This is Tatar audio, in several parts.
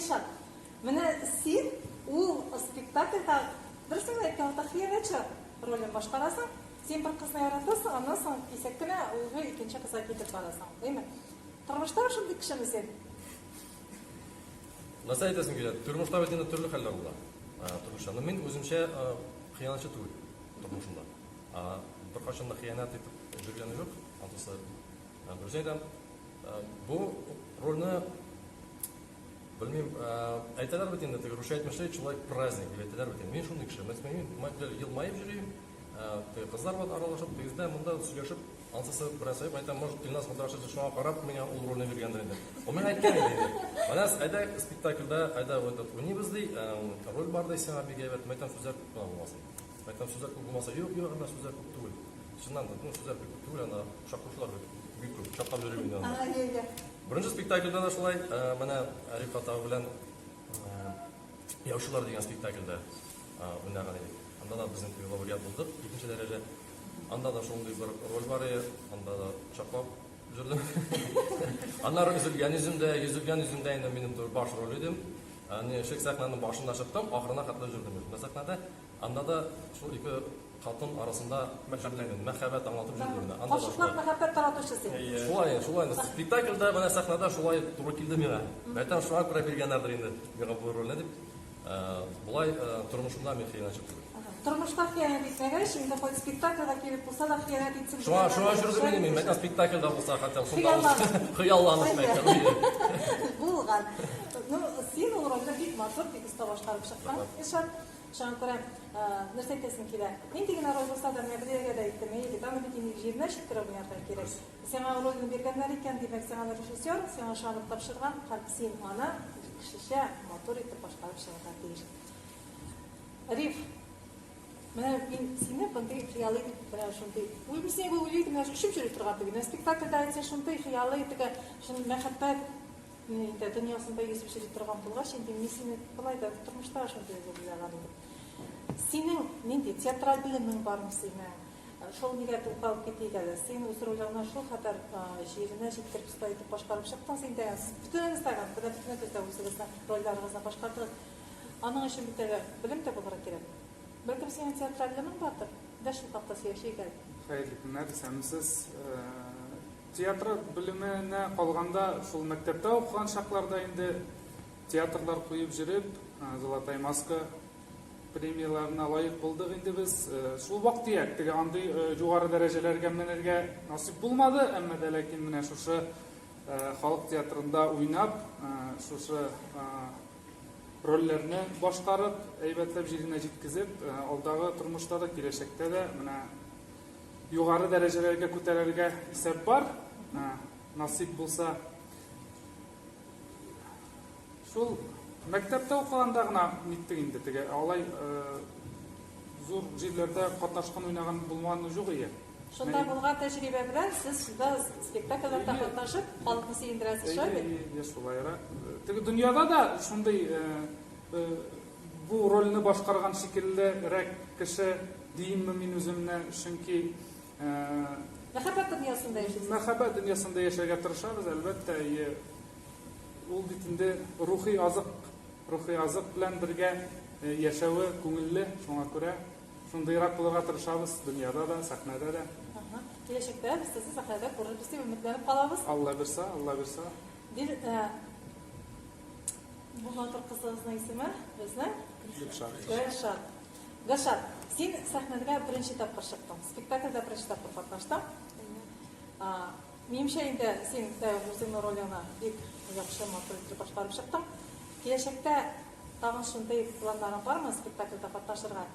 Илшат, менә син ул спектакльдә, дөресен генә әйткән вакытта, хыянәтче ролен башкарасың. Син бер кызны яратасың, аннан соң кисәк кенә уже икенче кызга китеп барасың, әйме? Тормышта шундый кешеме син? Нәрсә әйтәсем килә? Тормышта бит инде төрле хәлләр була. Тормышта. Но мин үземчә хыянәтче түгел тормышымда. Беркайчан да хыянәт итеп йөргәнем юк. Анысы дөрес әйтәм. Бу рольне белмим, әйтәләр бит инде, теге русча әйтмешли, человек праздник дип әйтәләр бит инде. Мин шундый кеше. Мәсәлән, мин елмаеп йөрим, теге кызлар белән аралашып, тегездә монда сөйләшеп, ансысы бераз әйтәм, әйтәм, может, Илназ Мадашевич шуңа карап миңа ул рольне биргәндер инде. Ул миңа әйткән иде инде. Менә әйдә спектакльдә, әйдә этот уйныйбыз ди, роль бар ди сиңа бик әйбәт. Мәйтәм, сүзләр күп кенә булмасын. Мәйтәм, сүзләр күп булмаса, юк, юк, анда сүзләр күп түгел. Чыннан да, ну, сүзләр бик күп түгел, анда кочаклаушылар бик күп, кочаклап йөрим инде анда. Беренче спектакльдә дә шулай, менә Рифкать абый белән Яучылар дигән спектакльдә уйнаган идек. Анда да безнең теге лауреат булдык, икенче дәрәҗә. Анда да шундый бер роль бар иде, анда да кочаклап йөрдем. Аннары өзелгән йөземдә, йөзелгән йөземдә инде минем баш роль идем. Ничек сәхнәнең башында чыктым, ахырына хәтле йөрдем үзем сәхнәдә. Анда да шул ике хатын арасында мәхәббәт, мәхәббәт аңлатып йөрдем менә. Анда да Кашыклап мәхәббәт таратучы син. Шулай, шулай. Спектакльдә менә сәхнәдә шулай туры килде миңа. Мәйтәм, шуңа күрә биргәннәрдер инде миңа бу рольне дип. Болай тормышымда мин хыянәтче түгел. Тормышта хыянәт итмәгәч, инде хоть спектакльгә килеп булса да хыянәт итсен. Шуңа, шуңа йөрдем инде мин. Мәйтәм, спектакльдә булса, хотя бы шунда булса. Хыялланып мәйтәм. Булган. Ну, син ул рольне бик матур, бик оста башкарып чыккан, Илшат. Шуңа күрә, нәрсә әйтәсем килә, нинди генә роль булса да, менә бер җиргә дә әйттем, әйе бит, аны бит инде җиренә җиткереп уйнарга кирәк. Сиңа рольне биргәннәр икән, димәк, сиңа аны режиссер, сиңа ышанып тапшырган һәм син аны кешечә матур итеп башкарып чыгарга тиеш. Риф, менә мин сине мондый хыялый дип, менә шундый, уй, мин сине уйлый идем, менә очып йөри торган дип, менә спектакльдә син шундый хыялый, теге, шундый мәхәббәт Инде дөньясында йөзеп йөри торган булгач, инде мин сине болай да тормышта шундый дип уйлаган идем. Синең нинди театраль белемең бармы синең? Шул нигә тукталып китик әле. Син үз ролеңне шул хәтәр җиренә җиткереп оста итеп башкарып чыктың син дә. Бөтенегез дә, менә бөтенегез дә үзегезнең рольләрегезне башкардыгыз. Аның өчен бит әле белем дә булырга кирәк. Бәлкем синең театраль белемең бардыр? Дә шул хакта сөйләшик әле. Хәерле көннәр, исәнмесез. Театр белеменә калганда, шул мәктәптә укыган чакларда инде театрлар куеп җөреп, Золотая маска премияләренә лаек булдык инде без. Шул вак-төяк, теге андый югары дәрәҗәләргә менергә насыйп булмады, әмма дә ләкин менә шушы халык театрында уйнап, шушы рольләрне башкарып, әйбәтләп җиренә җиткезеп, алдагы тормышта да, киләчәктә дә менә Югары дәрәҗәләргә күтәрергә исәп бар. Насыйп булса. Шул мәктәптә укыганда гына ниттек инде теге. Алай зур җирләрдә катнашкан уйнаган булмаган юк ие. Шунда булган тәҗрибә белән сез шунда спектакльләрдә катнашып, халыкны сөендерәсез, шулай бит? Әйе, шулайрак. Теге дөньяда да шундый бу рольне башкарган шикеллерәк кеше диимме мин үземне, чөнки Мәхәббәт дөньясында яшисез. Мәхәббәт дөньясында яшәргә тырышабыз, әлбәттә, әйе. Ул бит инде рухи азык, рухи азык белән бергә яшәве күңелле, шуңа күрә шундыйрак булырга тырышабыз дөньяда да, сәхнәдә дә. Киләчәктә без сезне сәхнәдә күрербез дип өметләнеп калабыз. Алла бирса, Алла бирса. Бу матур кызыгызның исеме безнең? Гөлшат. Гөлшат. Гөлшат, син сәхнәгә беренче тапкыр чыктың. Спектакльдә беренче тапкыр катнаштың. Минемчә инде син дә үзеңнең ролеңне бик яхшы, матур итеп башкарып чыктың. Киләчәктә тагын шундый планнарың бармы спектакльдә катнашырга?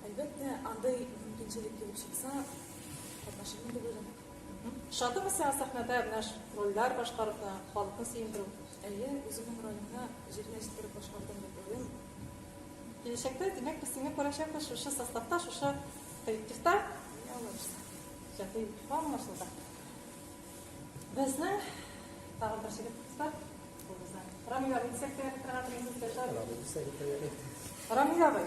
Әлбәттә, андый мөмкинчелек килеп чыкса, катнашырмын дип уйлыйм. Ошадымы сиңа сәхнәдә менә рольләр башкарып, халыкны сөендерү? Әйе, үземнең ролемне җиренә җиткереп башкардым дип уйлыйм. Киләчәктә, димәк, без сине күрәчәкбез шушы составта, шушы коллективта. Әйе, Алла бирсә. Иҗади аңлашылды. Безнең тагын бер җегетебез бар. Бу безнең Рамил абый дисәк тә ярый торгандыр инде сезгә, шулай бит? Рамил дисәк тә ярый. Рамил абый,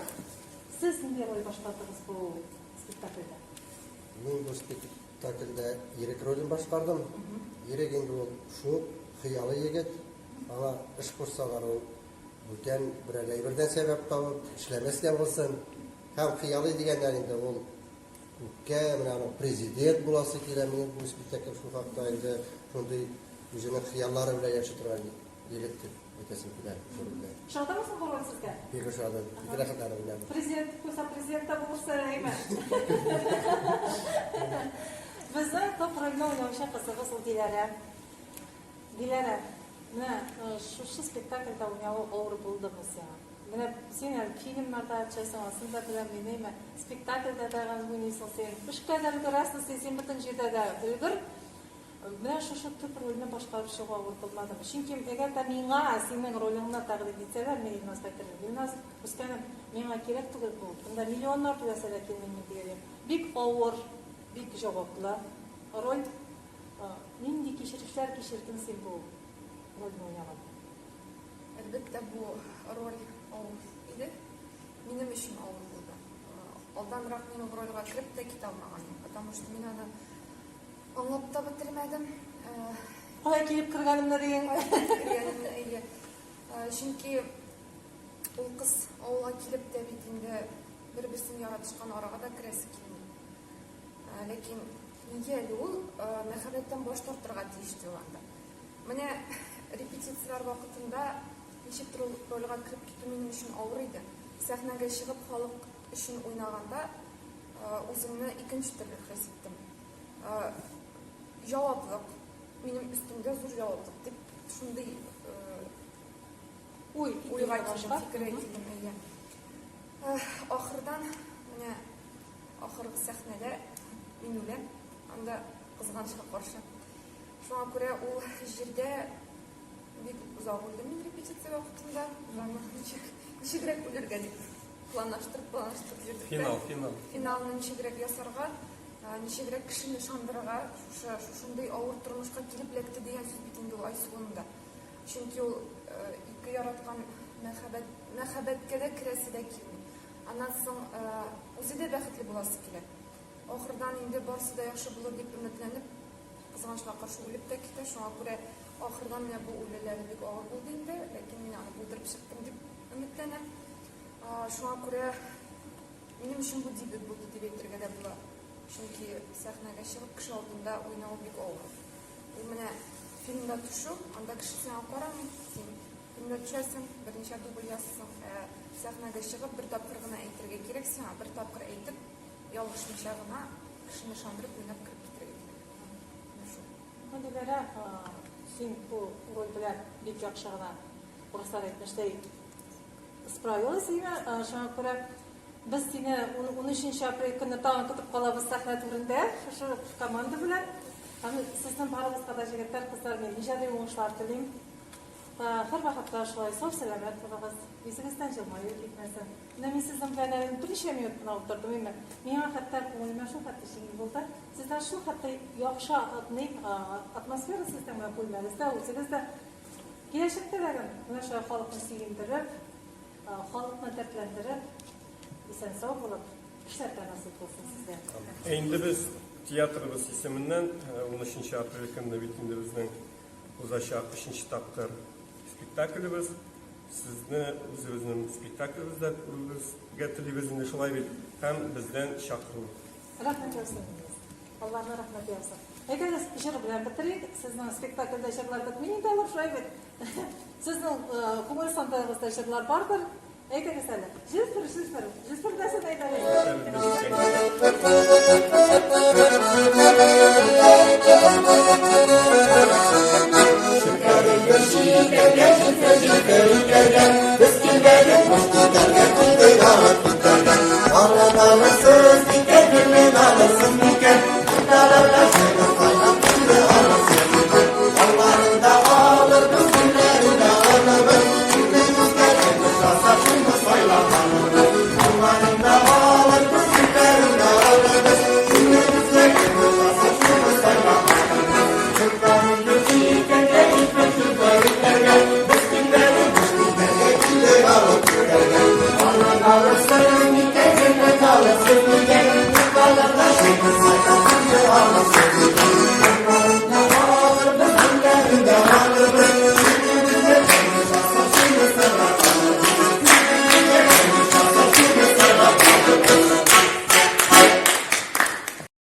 сез нинди роль башкардыгыз бу спектакльдә? Мин бу спектакльдә Ирек ролен башкардым. Ирек инде ул шук, хыялый егет. Аңа эш кушсалар, ул бүтән берәр әйбердән сәбәп табып, эшләмәскә булсын. Һәм хыялый дигәннән инде ул күпкә, менә аның президент буласы килә, минем бу спектакль шул хакта инде шундый үзенең хыяллары белән яши торган егет дип әйтәсем килә. Ошадымы соң бу роль сезгә? Бик ошады. Бик рәхәтләнеп уйнадым. Президент куйса, президент та булырсың, әйме? Безнең топ рольне уйнаучы кызыбыз ул Диләрә. Диләрә, менә шушы спектакльдә уйнавы авыр булдымы сиңа? Менә син әле фильмнарда төшәсең, анысын да беләм мин, әйме? Спектакльдә дә уйныйсың син. Эшкә дә өлгерәсең син, син бөтен җирдә дә өлгер. Менә шушы төп рольне башкарып чыгу авыр булмадымы? Чөнки әгәр дә миңа синең ролеңне тәкъдим итсәләр, мин Илназга әйтер идем, Илназ, үскәнем, миңа кирәк түгел бу. Монда миллионнар түләсә дә килмим мин дияр идем. Бик авыр, бик җаваплы роль. Нинди кичерешләр кичердең син бу рольне уйнаганда? Әлбәттә, бу роль авыр иде. Минем өчен авыр булды. Алданрак мин ул рольгә кереп тә китә алмаган идем, потому что мин аны аңлап та бетермәдем. Кая килеп кергәнемне дигән. Кергәнемне, әйе. Чөнки ул кыз авылга килеп тә бит инде бер-берсен яратышкан арага да керәсе килми. Ләкин нигә әле ул мәхәббәттән баш тартырга тиеш ди ул анда. Менә репетицияләр вакытында ничектер ул рольгә кереп китү минем өчен авыр иде. Сәхнәгә чыгып халык өчен уйнаганда үземне икенче төрле хис иттем. Җаваплык, минем өстемдә зур җаваплык дип шундый уй уйга килдем, фикергә килдем, әйе. Ахырдан менә ахыргы сәхнәдә мин үләм, анда кызганычка каршы. Шуңа күрә ул җирдә бик озак үлдем мин репетиция вакытында. Аны ничек, ничегрәк үлергә дип планлаштырып, планлаштырып йөрдек. Финал, финал. Финалны ничегрәк ясарга, ничегрәк кешене ышандырырга, шушы шушындый авыр тормышка килеп эләкте дигән сүз бит инде ул Айсылуның да. Чөнки ул ике яраткан мәхәббәт, мәхәббәткә дә керәсе дә килми. Аннан соң үзе дә бәхетле буласы килә. Ахырдан инде барысы да яхшы булыр дип өметләнеп, кызганычка каршы үлеп тә китә. Шуңа күрә ахырдан менә бу үлеләре бик авыр булды инде, ләкин мин аны булдырып чыктым дип өметләнәм. Шуңа күрә минем өчен бу дебют булды дип әйтергә дә була. Чөнки сәхнәгә чыгып кеше алдында уйнау бик авыр. Ул менә фильмда төшү, анда кеше сиңа карамый, син фильмда төшәсең, берничә дубль ясыйсың, ә сәхнәгә чыгып бер тапкыр гына әйтергә кирәк сиңа, бер тапкыр әйтеп, ялгышмыйча гына кешене ышандырып уйнап кереп китәргә кирәк. Менә шул. Ну, Диләрә, син бу роль белән бик яхшы гына, урыслар әйтмештәй, справилась, димә. Шуңа күрә без сине 13 апрель көнне тагын көтеп калабыз сәхнә түрендә, шушы команда белән. Һәм сезнең барыгызга да, җегетләр, кызлар, мин иҗади уңышлар телим. Һәрвакытта шулай сау-сәламәт булыгыз, йөзегездән җылмаю китмәсен. Менә мин сезнең белән әле берничә минут кына утырдым инде. Миңа хәтта күңелемә шул хәтле җиңел булды. Сездән шул хәтле яхшы атмосфера сезнең менә бүлмәгездә, үзегез дә. Киләчәктә дә менә шулай халыкны сөендереп, халыкны дәртләндереп, исән-сау булып, эшләргә насыйп булсын сезгә. Ә инде без театрыбыз исеменнән 13 апрель көнне бит инде безнең узачак өченче тапкыр спектаклебез. Сезне үзебезнең спектаклебездә күрүебезгә телибез инде шулай бит. Һәм бездән чакыру. Рәхмәт яусын инде. Аллаһның рәхмәте яусын. Әйдәгез, җыр белән бетерик. Сезнең спектакльдә җырлар бетми инде алар, шулай бит? Сезнең күңел сандыгыгызда җырлар бардыр. Әйдәгез әле. 101, 101. 101 дәсен әйдәгез.